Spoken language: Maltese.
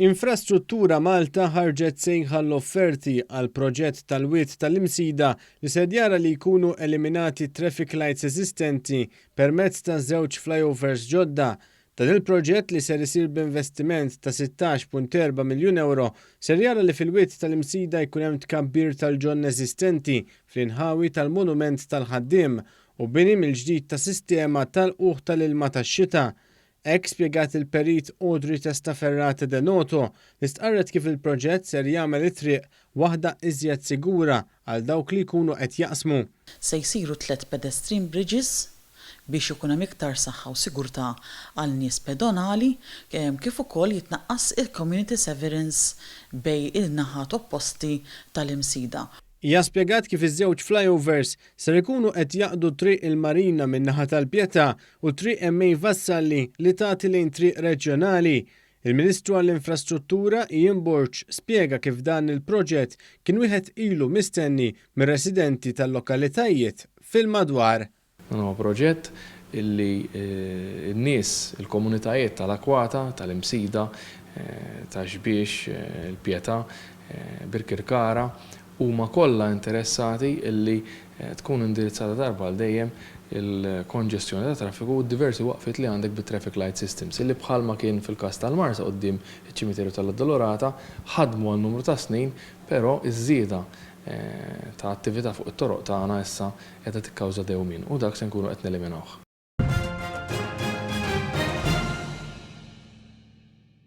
Infrastruttura Malta ħarġet sejħa l-offerti għal proġett tal-Wied tal-Imsida li ser jara li jkunu eliminati traffic lights eżistenti permezz ta' żewġ flyovers ġodda. Dan il-proġett, li ser isir b'investiment ta' 16.4 miljun euro, ser jara li fil-Wied tal-Imsida jkun hemm tkabbir tal-ġonna eżistenti fl-inħawi tal-Monument tal-Ħaddiem u bini mill-ġdid ta' sistema tal-uħ tal-ilma tax-xita. Hekk spjegat il-perit Audrey Testaferrate de Noto, li stqarret kif il-proġett ser jagħmel it-triq waħda iżjed sigura għal dawk li jkunu qed jaqsmu. Se jsiru tliet pedestrian bridges biex ikun hemm iktar saħħa u sigurtà għal nies pedonali, kif ukoll jitnaqqas il-community severance bejn in-naħat opposti tal-Imsida. Hija spjegat kif iż-żewġ flyovers ser ikunu qed jgħaqqdu Triq il-Marina min-naħa tal-Pietà u Triq M.A. Vassalli li tagħti lejn Triq Reġjonali. Il-Ministru għall-Infrastruttura Ian Borg spjega kif dan il-proġett kien wieħed ilu mistenni mir-residenti tal-lokalitajiet fil-madwar. Dan huwa proġett illi n-nies, il-komunitajiet tal-Akwata, tal-Imsida, Ta' Xbiex, il-Pietà, Birkirkara, huma kollha interessati illi tkun indirizzata darba għal dejjem il-konġestjoni tat-traffiku u d-diversi waqfiet li għandek bit-traffic light systems illi bħalma kien fil-każ tal-Marsa quddiem iċ-ċimiterju tal-Addolorata ħadmu għal numru ta' snin, però ż-żieda ta' attività fuq it-toroq tagħna issa qiegħda tikkawża dewmien u dak se nkunu qed neliminawh.